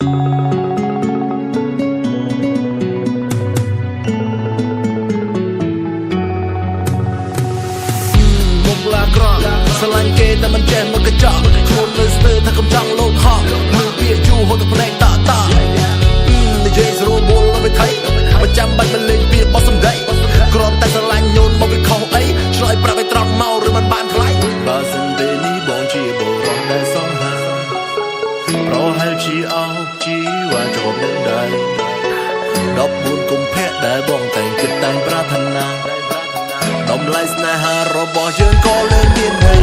មុខឡាក្រក់ស្រឡាញ់គេតែមិនចេះមកកញ្ចក់ខ្លួននៅស្ទើរថាកំចង់លោតហក់មើលពាក្យយូរហូតទៅភ្នែកតតនិយាយស្រួលបួលវិថីមិនចាំបាច់មកលេងពាក្យបោះសំដីគ្រាន់តែស្រឡាញ់ញូនមកវាខុសអីឆ្លើយប្រាប់ឲ្យត្រង់មកឬមិនបានថ្លៃបើសិនពេលនេះបងជាបរោះដែលសង្ហាប្រហែលជាអោបជីវ៉ាជាប់នឹងដៃ14កុម្ភៈដែលបងតែងគិតតែងប្រាថ្នា តម្លៃស្នេហារបស់យើងក៏លើមានន័យ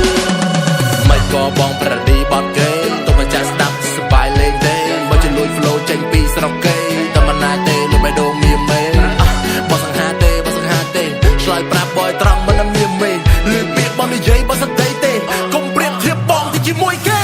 មិនក៏បងប្រឌីបត់គេទុំម្ចាស់ស្ដាប់សប្បាយលេងទេបើជាលួច flow ចេញពីស្រុកគេតែមិនណាទេលុបបេះដូងមានមេបើសង្ហាទេបើសង្ហាទេឆ្លើយប្រាប់បយត្រង់មិនមានមេឬពាក្យបងនិយាយបើសន្តិទេកុំប្រៀបធៀបបងទៅជាមួយគេ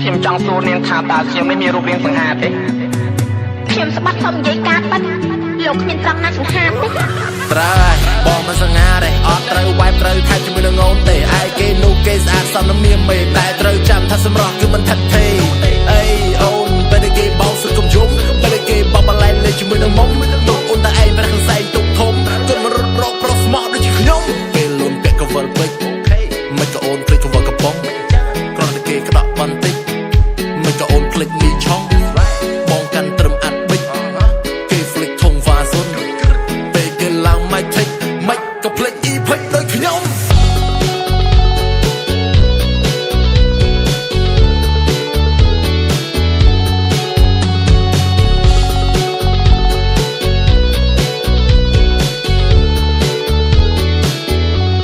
ខ្ញុំចង់សួរនាងថាតើខ្ញុំនេះមានរូបរាងសង្ហាទេ ខ្ញុំស្បាត់សុំនិយាយការពិតលោកគ្មានត្រង់ណាសង្ហាទេ ត្រូវហើយបងមិនសង្ហាទេអត់ត្រូវវ៉ែបត្រូវថែជាមួយនឹងអូនទេឯគេនោះគេស្អាតសមនឹងមានមេតែត្រូវចាំថាសម្រស់គឺមិនថិតថេរអីអូនពេលដែលគេបោកសឹកកំយំពេលដែលគេបោកបន្លែលេងជាមួយនឹងមុំទុកអូនតែឯងប្រាស់កន្សែងទុកធំគុណមករត់រកប្រុសស្មោះដូចជាខ្ញុំពេលលូនពាក់កវលពេជ្រមិនក៏អូនភ្លេចកវលកំប៉ុងគ្រាន់តែគេក្តក់បន្តិចមិនក៏អូនភ្លេចមីឆុង។